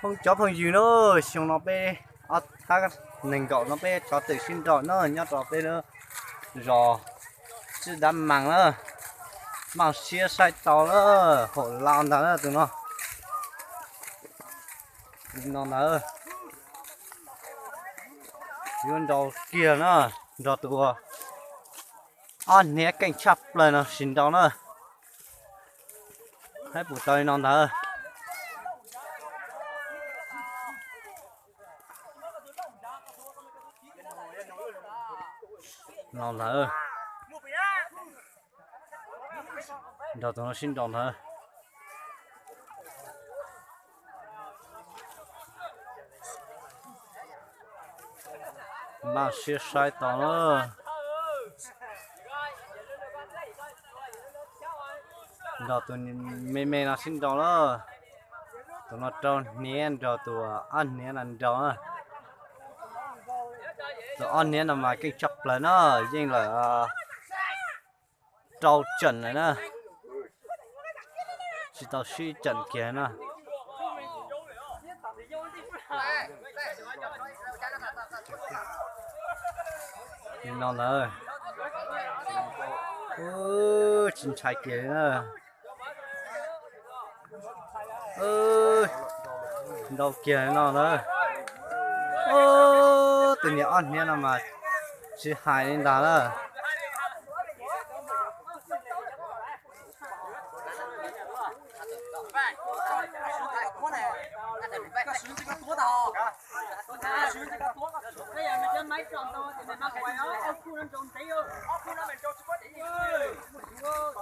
Phooj cov phooj ywg na, xyoo no peb ob thab nees nkaum no peb rov twm sib nrau na nyob rau peb lub zos Tswb Dab Mas na. Npaj siab saib tau na, haum lao ntag na tus no. No ntag, yuav nrau kiag na, nrog tus ob hniav keej tshaj plaws no sis nrau na. Saib puas tau li no ntag. No ntag, nrog tus no sib nrau ntag. Npaj siab saib tau na. Nrog tus me me no sib nrau na. Tus no rau hniav nrog tus ob hniav no nrau na. Tus ob hniav no mas keej tshaj plaws na, yeej lawm rau tseem lawm na. Tsis tau sib tseem kiag na. Li no ntag, tsis ntshai kiag na. Nrau kiag li no ntag. Tus niag ob hniav no mas tsis hais li ntag na.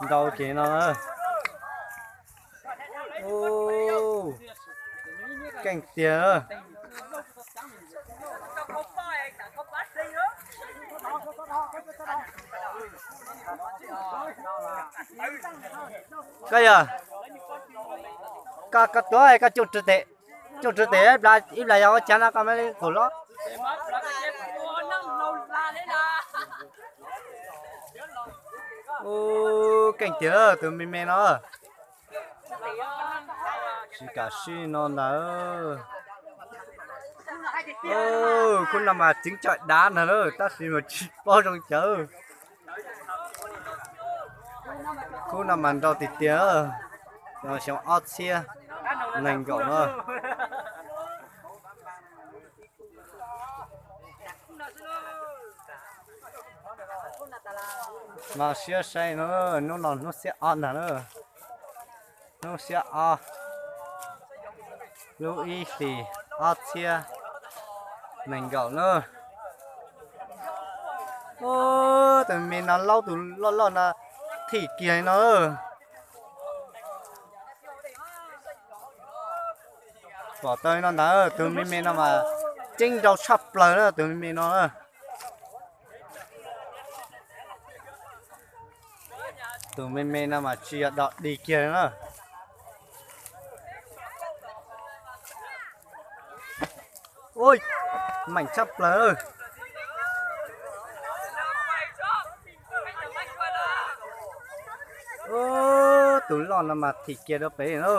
Nrau kiag no. Keej tiag. Koj yog, koj, koj tuav koj coj rwg tes, coj rwg tes ib plag yog ua cas no koj mam li kaum los. Keej tiag tus me me no. Tsis kam sib no ntag. Khub no mas ceev tsawm dav ntag lauj, tab sis mas tsis paub zoo cawv. Khub no mas nrau tiag tiag, xyoo ob txhiab nees nkaum na. Mas siab saib na, hnub no hnub xiab ob ntag na. Hnub xiab ob, lub ib hlis ob txhiab nees nkaum na. Tus me no laub tus loj loj no thim kiag no. Pom tau no ntag, tus me me no mas ceeb nrau tshaj plaws na, tus me me no na. Tus me me no mas tsis yog dog dig kiag na. Ua, meem tshaj plaws. Tus loj no mas thim kiag rau pem na.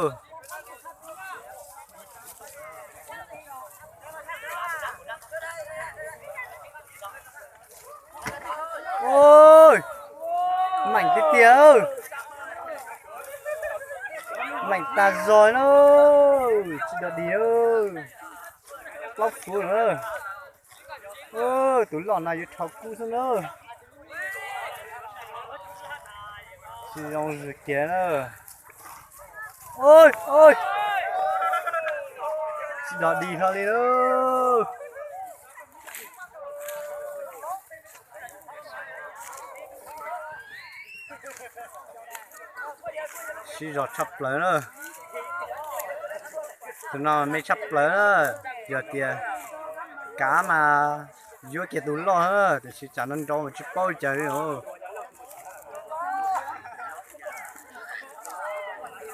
Meem tiag tiag, meem tas zog na, tsis dog dig, plaub fuv na. Tus loj no yuav dhau kub xwb na. Tsis zoo zws kiag na. Tsis dog dig hlo li lauj. Sib zog tshaj plaws na. Tus no me tshaj plaws na. Yog tias kav mas yuav kiag tus loj na, tiam sis tsam no nrau mas tsis paub li cas li os.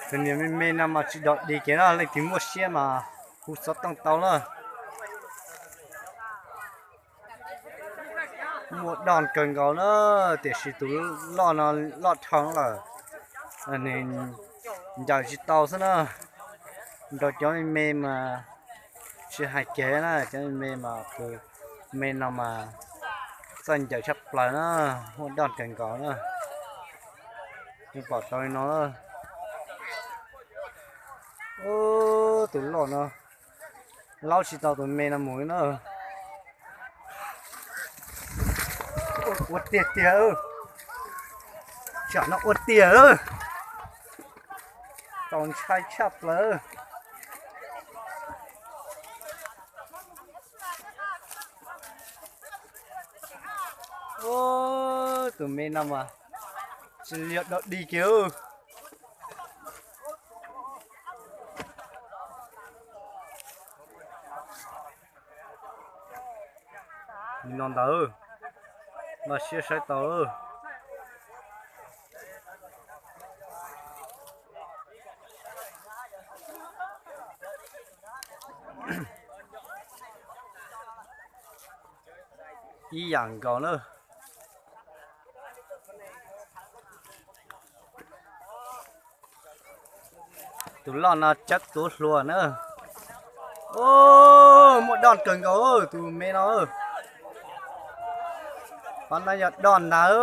Tus niag me me no mas tsis dog dig kiag na, leej twg muaj siab mas hu xov tooj tau na. Muaj dog kawg nkaus na, tiam sis tus loj no loj dhau lawm, nws ncaws tsis tau xwb na. Nrau cov me me mas Tsis hais kiag na, cov me mas tus me no mas txawj ncaws tshaj plaws na, muaj doj kawg nkaus na. Yeej pom tau li no. Tus loj no laub tsis tau tus me no mus li na. Ua tiag tiag, tsam no ua tiag, txaus ntshai tshaj plaws. Tus me no mas tsis yog dog dig kiag. Li no ntawd, npaj siab saib tau. Ib yam nkaus na. Tus loj no cawb tuav hluas na. Muaj doj kawg nkaus tus me no. Qhov no yog doj ntag,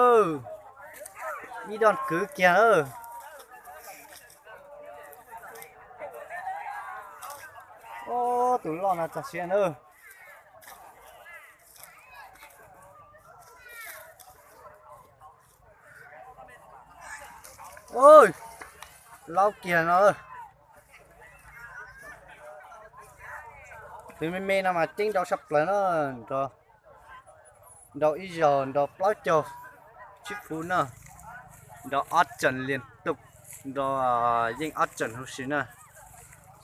ib doj kwv kiag na. Tus loj no txog siab na. Laub kiag no. Tus me me no mas ceeb nrau tshaj plaws na, nrau ib zaug nrau plaub caug tsib phuv na, nrau ob tseem lias tus, nrau yeej ob tseem huv si na.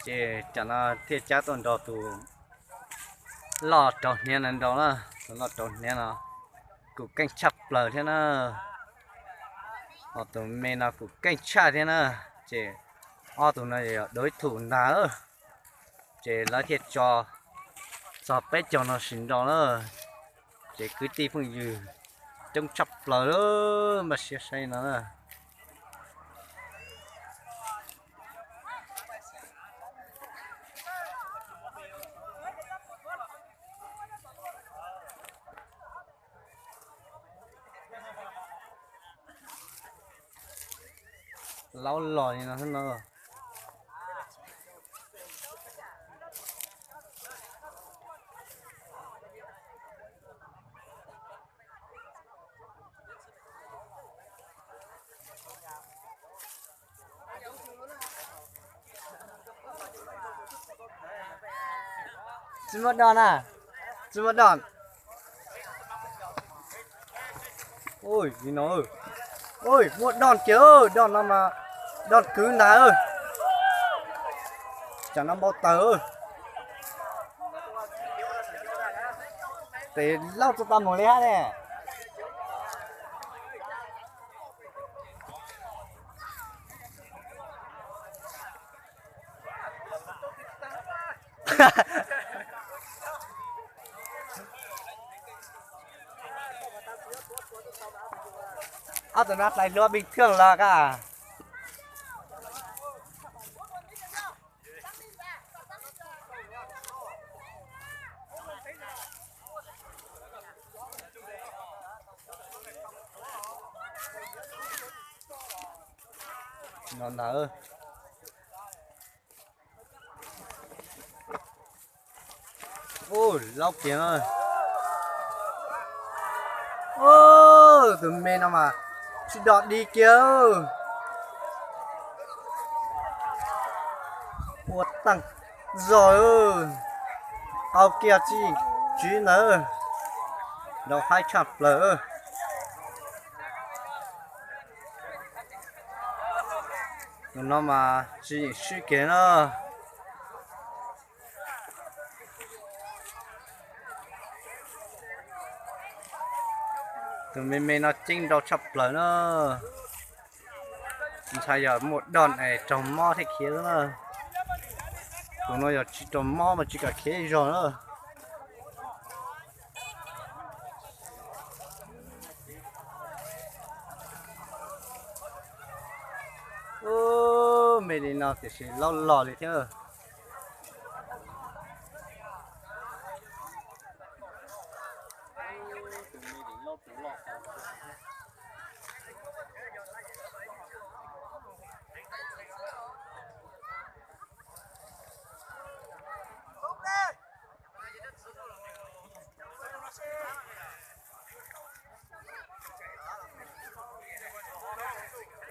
Ces cov no thiaj cab tuaj nrau tus loj rau hniav no nrau na, tus loj rau hniav no kuj keej tshaj plaws thiab na. Ho tus me no kuj keej tshaj thiab na. Ces ob tug no yog đối thủ ntag, ces lawv thiaj tso txog peb caug no sim nrau na. Ces kwv tij phooj ywg coob tshaj plaws, npaj siab saib no na. Laub los li no xwb no. Tsis muaj doj na, tsis muaj doj. Ui, li no, ui, muaj doj kiag, doj no mas doj kwv ntag. Tsam no npau taws. Tes laub txog tau mus li hab ne. Ob tug no hlais hlua bình thường los koj. No ntag. Ub, laub kiag. Ub, tus me no mas tsis dog dig kiag. Ua tag zog, qau kiag tsis tswv ntawd, nrau haib tshaj plaws. Tus no mas tsis yeem swb kiag na. Tus me me no ceeb nrau tshaj plaws na. Ntshai yog muaj doj es raug mob thiaj khiav na. Tus no yog tsis raug mob mas tsis kam khiav zog na. Ub, me li no tiam sis laub los li thiab.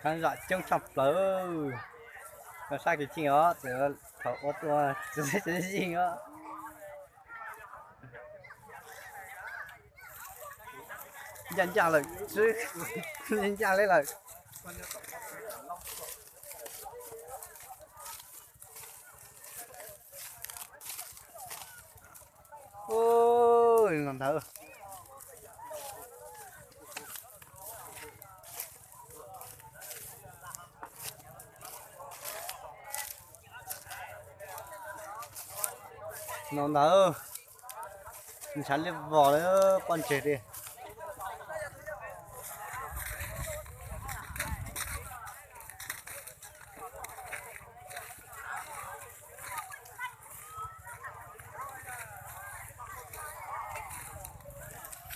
Khab zam coob tshaj plaws. Koj saib kiv tsij os, txawm thaum ua tuaj txawm yeej os. Ncaj ncaj lawm xwb, ncaj li lawm. Ui, no ntawd. No ntawd, ntshav liab vog li, pob ntseg li.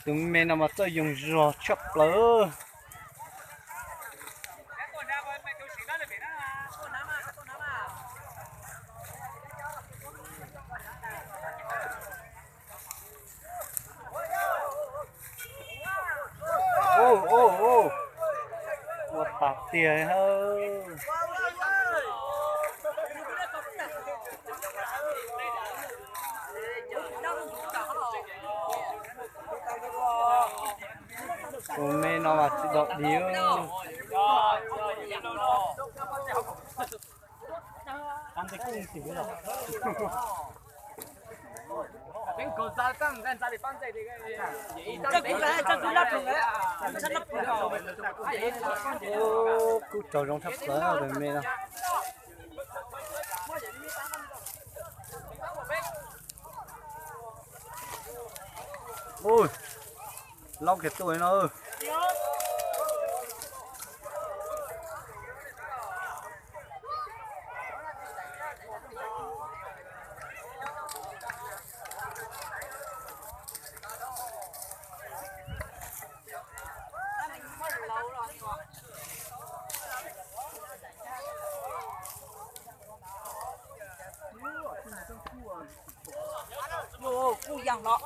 Tus me no mas txawj yoog zog tshaj plaws. Ua, ua, ua, ua tas tiag li hawb. Tus me no mas tsis dog dig. Kuj tsaug zoo tshaj plaws tus me no. Ui, laub kiag tuaj no. Kuj yaag hlo.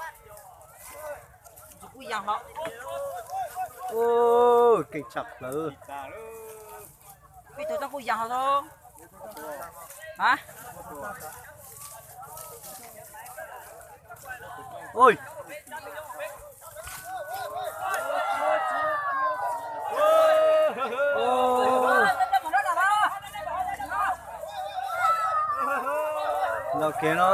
Kuj yaag hlo. Ui, keej tshaj plaws. Peb tug tau kuj yaag hlo. Ui. Nrau kev no.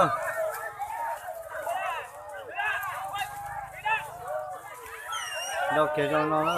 Nrau kev zoo no na.